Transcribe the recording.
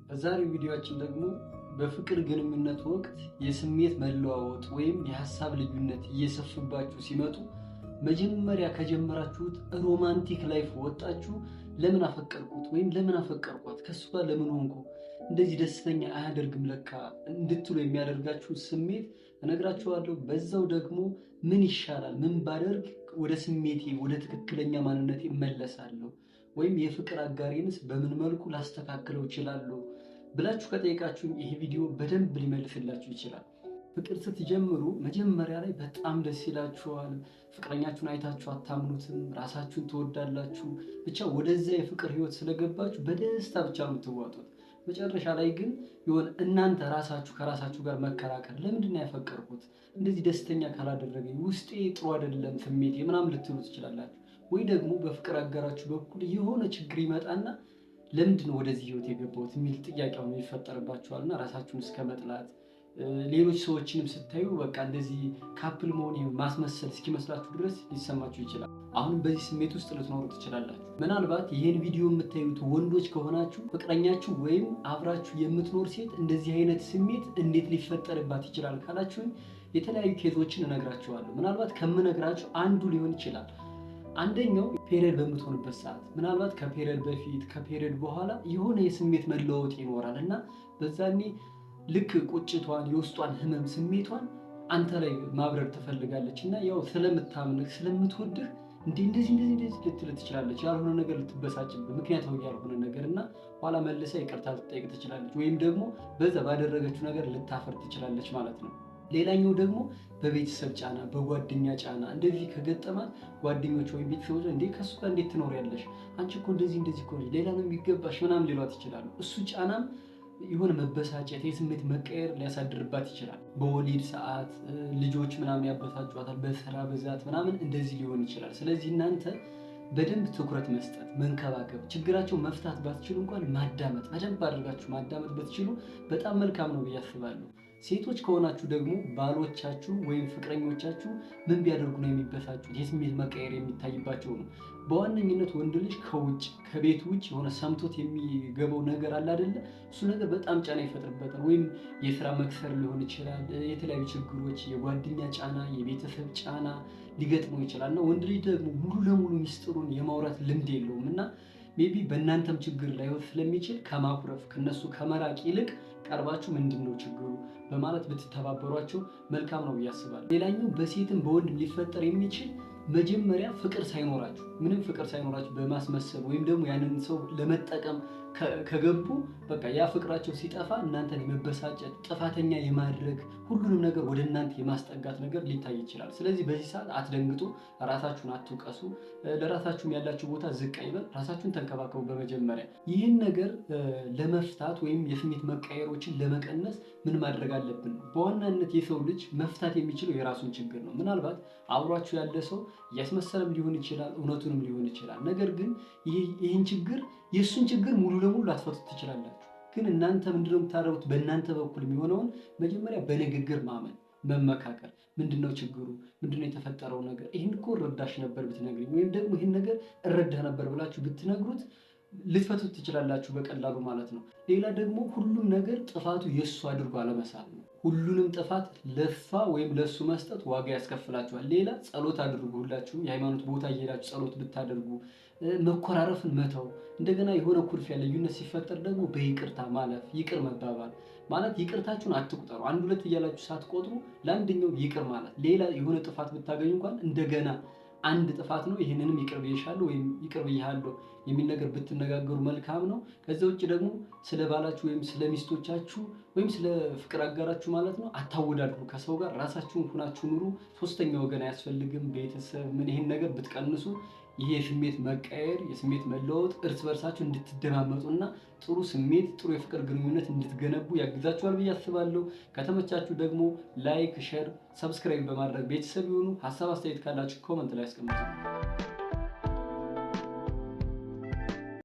በዛሬው ቪዲዮአችን ደግሞ በፍቅር ግንኙነት ወቅት የስሜት መለዋወጥ ወይም የሀሳብ ልዩነት እየሰፉባችሁ ሲመጡ መጀመሪያ ከጀመራችሁት romantic life ወጣችሁ ለምን አፈቀርኩት ወይም ለምን አፈቀርኳት፣ ከሱ ጋር ለምን ሆንኩ፣ እንደዚህ ደስተኛ አያደርግም ለካ እንድትሉ የሚያደርጋችሁ ስሜት እነግራችኋለሁ። በዛው ደግሞ ምን ይሻላል፣ ምን ባደርግ ወደ ስሜቴ ወደ ትክክለኛ ማንነቴ እመለሳለሁ ወይም የፍቅር አጋሬንስ በምን መልኩ ላስተካክለው እችላለሁ ብላችሁ ከጠየቃችሁኝ ይሄ ቪዲዮ በደንብ ሊመልስላችሁ ይችላል። ፍቅር ስትጀምሩ መጀመሪያ ላይ በጣም ደስ ይላችኋል። ፍቅረኛችሁን አይታችሁ አታምኑትም። ራሳችሁን ትወዳላችሁ። ብቻ ወደዚያ የፍቅር ህይወት ስለገባችሁ በደስታ ብቻ ነው የምትዋጡት። መጨረሻ ላይ ግን የሆነ እናንተ ራሳችሁ ከራሳችሁ ጋር መከራከር፣ ለምንድን ነው ያፈቀርኩት? እንደዚህ ደስተኛ ካላደረገኝ ውስጤ ጥሩ አይደለም ስሜቴ ምናምን ልትሉ ትችላላችሁ። ወይ ደግሞ በፍቅር አጋራችሁ በኩል የሆነ ችግር ይመጣና ለምንድን ነው ወደዚህ ህይወት የገባሁት የሚል ጥያቄ አሁን ይፈጠርባችኋል እና ራሳችሁን እስከ መጥላት፣ ሌሎች ሰዎችንም ስታዩ በቃ እንደዚህ couple መሆን ማስመሰል እስኪመስላችሁ ድረስ ሊሰማችሁ ይችላል። አሁንም በዚህ ስሜት ውስጥ ልትኖሩ ትችላላችሁ። ምናልባት ይህን ቪዲዮ የምታዩት ወንዶች ከሆናችሁ ፍቅረኛችሁ ወይም አብራችሁ የምትኖር ሴት እንደዚህ አይነት ስሜት እንዴት ሊፈጠርባት ይችላል ካላችሁኝ የተለያዩ case ኦችን እነግራችኋለሁ። ምናልባት ከምነግራችሁ አንዱ ሊሆን ይችላል። አንደኛው period በምትሆንበት ሰዓት፣ ምናልባት ከ period በፊት፣ ከ period በኋላ የሆነ የስሜት መለወጥ ይኖራል እና በዛኔ ልክ ቁጭቷን፣ የውስጧን ህመም፣ ስሜቷን አንተ ላይ ማብረድ ትፈልጋለች እና ያው ስለምታምንህ፣ ስለምትወድህ እንዲህ እንደዚህ እንደዚህ እንደዚህ ልትል ትችላለች። ያልሆነ ነገር ልትበሳጭብህ፣ ምክንያታዊ ያልሆነ ነገር፣ እና ኋላ መልሳ ይቅርታ ልትጠይቅ ትችላለች፣ ወይም ደግሞ በዛ ባደረገችው ነገር ልታፈር ትችላለች ማለት ነው። ሌላኛው ደግሞ በቤተሰብ ጫና፣ በጓደኛ ጫና እንደዚህ ከገጠማት ጓደኞች ወይም ቤተሰቦች እንዴ ከእሱ ጋር እንዴት ትኖሪያለሽ? አንቺ እኮ እንደዚህ እንደዚህ እኮ ነሽ፣ ሌላ ነው የሚገባሽ ምናምን ሊሏት ይችላሉ። እሱ ጫናም የሆነ መበሳጨት፣ የስሜት መቀየር ሊያሳድርባት ይችላል። በወሊድ ሰዓት ልጆች ምናምን ያበሳጯታል፣ በስራ ብዛት ምናምን እንደዚህ ሊሆን ይችላል። ስለዚህ እናንተ በደንብ ትኩረት መስጠት፣ መንከባከብ፣ ችግራቸው መፍታት ባትችሉ እንኳን ማዳመጥ፣ በደንብ አድርጋችሁ ማዳመጥ ብትችሉ በጣም መልካም ነው ብዬ አስባለሁ። ሴቶች ከሆናችሁ ደግሞ ባሎቻችሁ ወይም ፍቅረኞቻችሁ ምን ቢያደርጉ ነው የሚበሳጩት? የስሜት መቀየር የሚታይባቸው ነው። በዋነኝነት ወንድ ልጅ ከውጭ፣ ከቤት ውጭ የሆነ ሰምቶት የሚገባው ነገር አለ አይደለ? እሱ ነገር በጣም ጫና ይፈጥርበታል። ወይም የስራ መክሰር ሊሆን ይችላል፣ የተለያዩ ችግሮች፣ የጓደኛ ጫና፣ የቤተሰብ ጫና ሊገጥመው ይችላል እና ወንድ ልጅ ደግሞ ሙሉ ለሙሉ ሚስጥሩን የማውራት ልምድ የለውም እና maybe በእናንተም ችግር ላይሆን ስለሚችል ከማኩረፍ፣ ከነሱ ከመራቅ ይልቅ ቀርባችሁ ምንድን ነው ችግሩ በማለት ብትተባበሯቸው መልካም ነው ብዬ አስባለሁ። ሌላኛው በሴትም በወንድም ሊፈጠር የሚችል፣ መጀመሪያ ፍቅር ሳይኖራችሁ፣ ምንም ፍቅር ሳይኖራችሁ በማስመሰል ወይም ደግሞ ያንን ሰው ለመጠቀም ከገቡ በቃ ያ ፍቅራቸው ሲጠፋ እናንተን የመበሳጨት፣ ጥፋተኛ የማድረግ፣ ሁሉንም ነገር ወደ እናንተ የማስጠጋት ነገር ሊታይ ይችላል። ስለዚህ በዚህ ሰዓት አትደንግጡ፣ ራሳችሁን አትውቀሱ፣ ለራሳችሁም ያላችሁ ቦታ ዝቅ አይበል፣ ራሳችሁን ተንከባከቡ። በመጀመሪያ ይህን ነገር ለመፍታት ወይም የስሜት መቀየሮችን ለመቀነስ ምን ማድረግ አለብን? በዋናነት የሰው ልጅ መፍታት የሚችለው የራሱን ችግር ነው። ምናልባት አብሯችሁ ያለ ሰው እያስመሰለም ሊሆን ይችላል፣ እውነቱንም ሊሆን ይችላል። ነገር ግን ይህን ችግር፣ የእሱን ችግር ሙሉ ለሙሉ ላትፈቱት ትችላላችሁ። ግን እናንተ ምንድነው የምታደርጉት? በእናንተ በኩል የሚሆነውን መጀመሪያ በንግግር ማመን፣ መመካከር። ምንድነው ችግሩ? ምንድነው የተፈጠረው ነገር? ይህን እኮ እረዳሽ ነበር ብትነግሪኝ፣ ወይም ደግሞ ይህን ነገር እረዳህ ነበር ብላችሁ ብትነግሩት ልትፈቱት ትችላላችሁ በቀላሉ ማለት ነው። ሌላ ደግሞ ሁሉም ነገር ጥፋቱ የእሱ አድርጎ አለመሳል ነው። ሁሉንም ጥፋት ለሷ ወይም ለእሱ መስጠት ዋጋ ያስከፍላችኋል። ሌላ ጸሎት አድርጉ። ሁላችሁም የሃይማኖት ቦታ እየሄዳችሁ ጸሎት ብታደርጉ፣ መኮራረፍን መተው፣ እንደገና የሆነ ኩርፊያ፣ ልዩነት ሲፈጠር ደግሞ በይቅርታ ማለፍ፣ ይቅር መባባል ማለት ይቅርታችሁን አትቁጠሩ። አንድ ሁለት እያላችሁ ሳትቆጥሩ ለአንደኛው ይቅር ማለት፣ ሌላ የሆነ ጥፋት ብታገኙ እንኳን እንደገና አንድ ጥፋት ነው፣ ይህንንም ይቅር ብዬሻለሁ ወይም ይቅር ብዬሃለሁ የሚል ነገር ብትነጋገሩ መልካም ነው። ከዛ ውጭ ደግሞ ስለ ባላችሁ ወይም ስለ ሚስቶቻችሁ ወይም ስለ ፍቅር አጋራችሁ ማለት ነው አታወዳድሩ ከሰው ጋር። ራሳችሁን ሁናችሁ ኑሩ። ሶስተኛ ወገን አያስፈልግም። ቤተሰብ ምን፣ ይህን ነገር ብትቀንሱ ይሄ የስሜት መቀየር፣ የስሜት መለወጥ እርስ በርሳችሁ እንድትደማመጡና ጥሩ ስሜት፣ ጥሩ የፍቅር ግንኙነት እንድትገነቡ ያግዛችኋል ብዬ አስባለሁ። ከተመቻችሁ ደግሞ like፣ share፣ subscribe በማድረግ ቤተሰብ ይሁኑ። ሀሳብ አስተያየት ካላችሁ comment ላይ አስቀምጡ።